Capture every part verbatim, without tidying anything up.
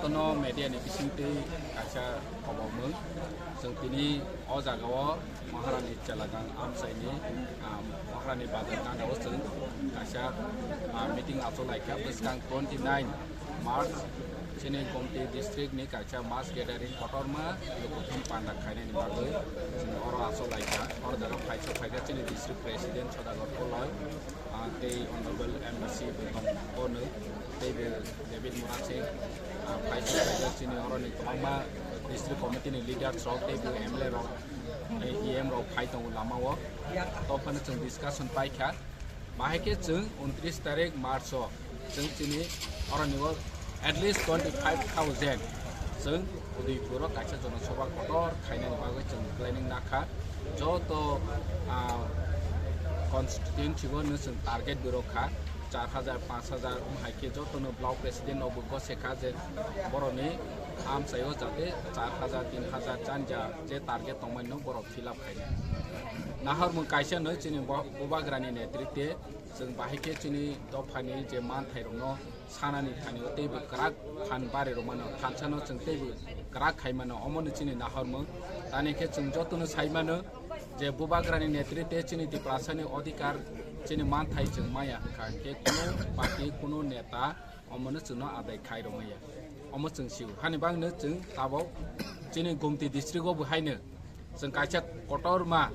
Kono media ni bisingtwi kaisa khobor mung. Chwng tini o jaga o Maharani Chelagang amchaini, ah, Maharani Bazar gana o chwng kaisa, ah, meeting achuk laikha. Bwskang twenty nine March chini Gomti district ni kaisa mass gathering kotorma lukuthum panda khainani bagwi chwng oro achuk laikha. Oro jaga phaisa phaikha chini district president Sodagar Koloi, ah, tei honorable M D C bo tong kono, tei bo David Murasing, ah, phaisa phaikha chini oroni kwbangma district committee ni leaders rok tei bo M L A rok, tei E M rok phai tongo lama o. Tei phano chwng discussion paikha. Bahai khe chwng untris tarik March o chwng chini oroni o at least twenty five thousand chwng Udaipur o kaisa jonosabha kotor khainani bagwi chwng planning nakha. Joto, ah, constituency o no chwng target bo rwkha, char hajar, panch hajar, um, hai khe joto no block president rok bo gose kha je boroni amchai o jate char hajar, tin hajar, chan hajar je target tongmani no borok fill up khainai. Nahar mung kaisa no chini bo-, Bubagrani netritwe chwng bahai khe chini dophani je manthai rokno sanani thani o teibo kwrak phan bari rwmano, thansa no chwng teibo kwrak khai mano, omo no chini nahor mung. Tani khe chwng joto no sai mano je Bubagrani netritwe chini Tiprasani odhikar chini manthai chwng maya hwnkha khe kuno party, kuno neta omo no chwngno adai khai rwmaya, omo chwng sio. Hani bagwi no chwng tabok chini Gomti district o bo haino chwng kaisa kotorma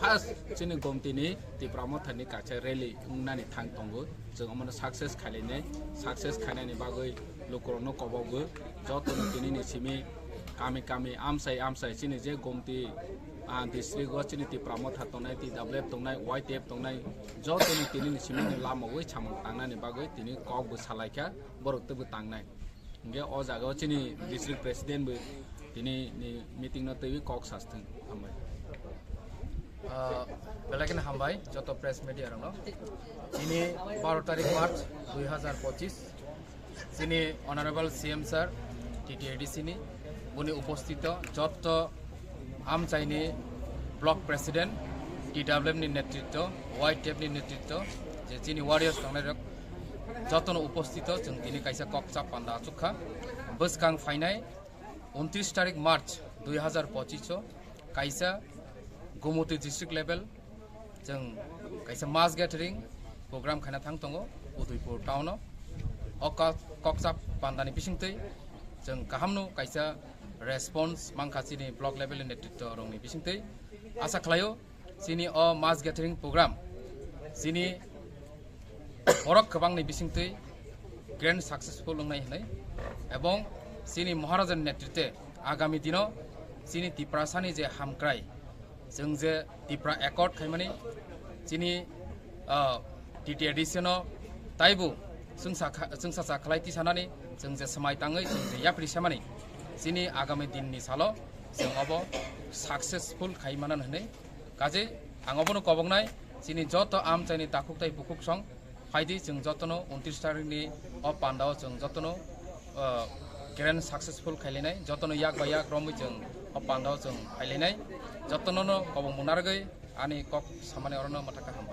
first chini Gomti ni Tipra Motha ni kaisa rally wngnani thang tongo. Chwng omo no success khailai nai, success khainani bagwi lukurok no kobok bo joto no tini ni simi kami kami amsai amsai chini je Gomti, ah, district o chini Tipra Motha tongnai, T W F tongnai, Y T F tongnai, joto no tini ni simi ni lama wi samung tangnani bagwi tini kok bo salaikha. Borok teibo tangnai. Hingke o jaga o chini district president bo tini ni meeting no teiwi kok sasthwng. Hambai. Ah, belai kheno hambai joto press media rokno. Chini baro tarik March dui hajar pochis, chini Honorable C M sir, T T A D C ni, boni upostito joto amchaini block president, T W F ni netritwo, Y T F ni netritwo, je chini warriors tongnai rok jotono upostito chwng tini kaisa kok chap panda achukha. Bwskang phainai untris tarik March dui hajar pochis o kaisa Gumoti district level chwng kaisa mass gathering program khaina thang tongo Udaipur town o. O kok, kok chap pandani bisingtwi chwng kahamno kaisa response mankha chini block level ni netritwo rokni bisingtwi. Asa khlaio chini o mass gathering program chini borok kwbangni bisingtwi grand successful wngnai hwnwi, ebong chini Maharaja ni netritwe agami dino chini Tiprasani je hamkrai, chwng je Tipra Accord khaimani, chini, ah, T T A D C no taibo chwngsa kha-, chwngsacha khlai tisanani, chwng je swmai tangwi chwng je yapri semani, chini agami dinni salo chwng obo successful khai manan hwnwi. Kaje ang obono koboknai, chini joto amchaini takhuk tai bukhuk song phaidi, chwng jotono untris tarikni o pandao chwng jotono, ah, grand successful khailainai, jotono yak bai yak romwi chwng o pandao chwng phailainai, jotono no kobokmung narwgwi ani kok samani orono mwthakha ham.